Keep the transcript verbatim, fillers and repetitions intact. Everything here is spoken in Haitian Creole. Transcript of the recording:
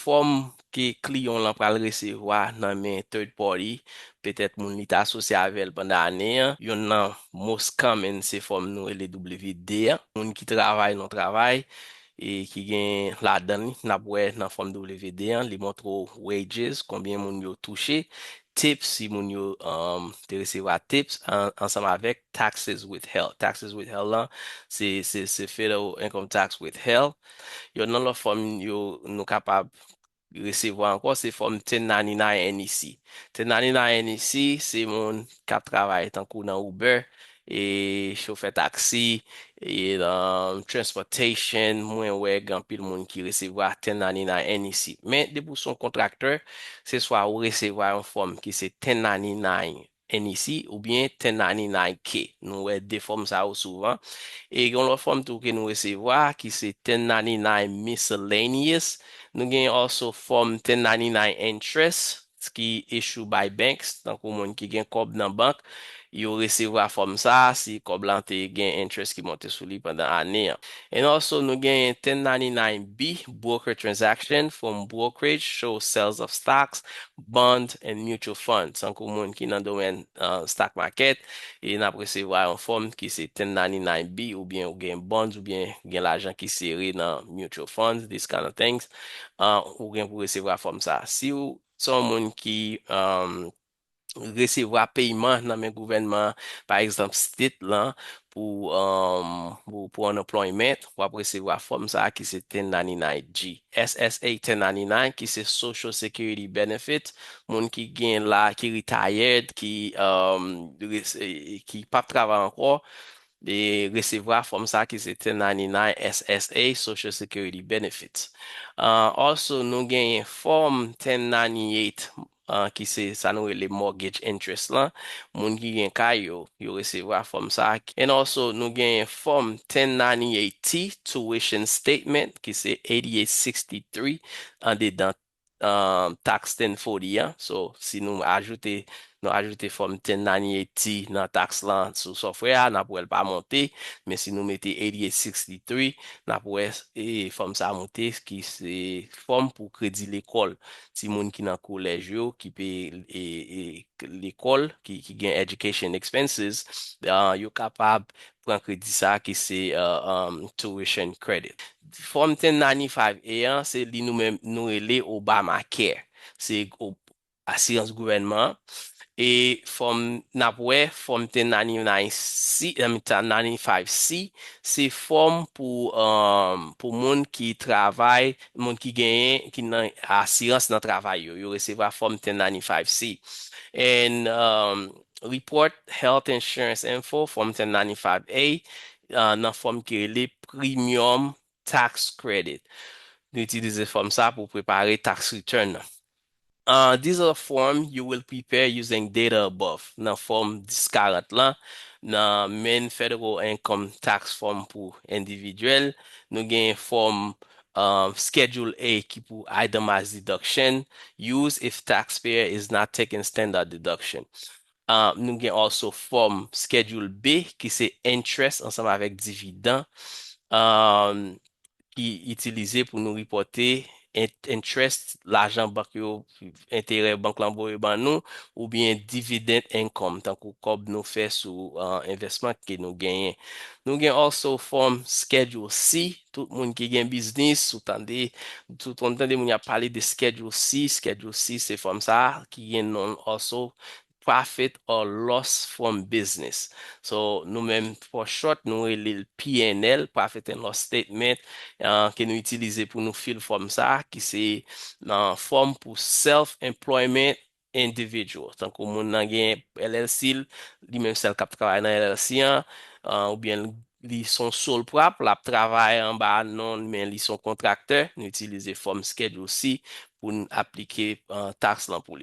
Fòm ke kliyan w lan pral resevwa nan men third party, petèt moun li te asosye avè l pandan ane an. Youn nan most common se fòm nou rele W D an. Moun ki travay nan travay e ki gen ladan li, n ap wè nan fòm W D an, li montre w wages, konbyen moun yo touche, tips, si moun yo um, te resevwa tips, an, ansanm avèk taxes withheld. Taxes withheld lan, se, se, se federal income tax withheld. Youn nan lòt fòm yo nou kapab resevwa ankò, se fòm ten ninety-nine N E C. Ten ninety-nine N E C, se moun k ap travay tankou nan Uber, e chofè taksi, e nan transportation, mwen wè gen anpil moun ki resevwa ten ninety-nine N E C. Men, depi w se yon kontraktè, se swa ou resevwa yon fòm ki se ten ninety-nine N E C oubyen ten ninety-nine K. Nou wè de fòm sa yo souvan. E gen yon lòt fòm tou ke nou resevwa ki se ten ninety-nine miscellaneous. Nou gen also fòm ten ninety-nine interest ki issue by banks, tankou moun ki gen kòb nan bank, yo resevwa fòm sa a si kòb la te gen interest ki monte sou li pandan ane an. And also, nou genyen ten ninety-nine B, broker transaction from brokerage show sales of stocks, bond and mutual funds. Tankou moun ki nan domèn uh, stock market, e n ap resevwa yon fòm ki se ten ninety-nine B, oubyen ou gen bonds, oubyen gen lajan ki sere nan mutual funds, this kind of things. Uh, ou gen pou resevwa fòm sa. Si w se yon moun ki um, resevwa peyman nan men gouvènman, pa egzanp, state lan, pou, um, pou, pou unemployment, w ap resevwa fòm sa a ki se ten ninety-nine G. S S A ten ninety-nine, ki se Social Security Benefit, moun ki gen la, ki retired, ki, um, res- eh, ki p ap travay ankò, e resevwa fòm sa a ki se ten ninety-nine S S A, Social Security Benefits. Uh, also, nou genyen fòm ten ninety-eight uh, ki se sa nou rele mortgage interest lan. Moun ki gen kay yo, yo resevwa fòm sa. And also, nou genyen fòm ten ninety-eight T, tuition statement, ki se eighty-eight sixty-three, andedan um, tax ten forty an. So, si nou ajoute, nou ajoute fòm ten ninety-eight T nan tax lan sou software a, n ap wè l pa monte. Men si nou mete eighty-eight sixty-three, n ap wè e, fòm sa a monte, ki se fòm pou kredi lekòl. Timoun ki nan kolèj yo, ki peye e, e, lekòl, ki, ki gen education expenses, uh, yo kapab pran kredi sa a ki se uh, um, tuition credit. Fòm ten ninety-five A an, se li nou menm nou rele Obamacare. Se o- asirans gouvènman an. E fòm, n ap wè, fòm ten ninety-nine C, I mean, ten ninety-five C, se fòm pou, um, pou moun ki travay, moun ki genyen, ki nan asirans nan travay yo. Yo resevwa fòm ten ninety-five C. And um, report health insurance info, fòm ten ninety-five A, uh, nan fòm ki rele premium tax credit. Nou itilize fòm sa pou prepare tax return nan. Uh, these are the form you will prepare using data above. Nan fòm dis karant lan, nan main federal income tax form pou endividyèl, nou gen fòm um, Schedule A ki pou itemized deduction, use if taxpayer is not taking standard deduction. Uh, nou gen also fòm Schedule B ki se interest ansanm avèk dividan. Um, ki itilize pou nou repòte interest, lajan bank yo, enterè bank lan voye ban nou, oubyen dividend income, tankou kòb nou fè sou uh, envèsman ke nou genyen. Nou gen also fòm Schedule C, tout moun ki gen biznis, ou tande, tout moun tande moun y ap pale de Schedule C. Schedule C se fòm sa a ki gen non also profit or loss from business. So, nou menm, for short, nou rele l P and L, Profit and Loss Statement, uh, ke nou itilize pou nou fil fòm sa, ki se nan fòm pou self-employment individual. Tankou moun nan gen L L C, li menm sèl k ap travay nan L L C an, uh, oubyen li se yon sole prop, l ap travay anba non l, men li se yon kontraktè, nou itilize fòm Schedule C pou n aplike uh, tax lan pou li.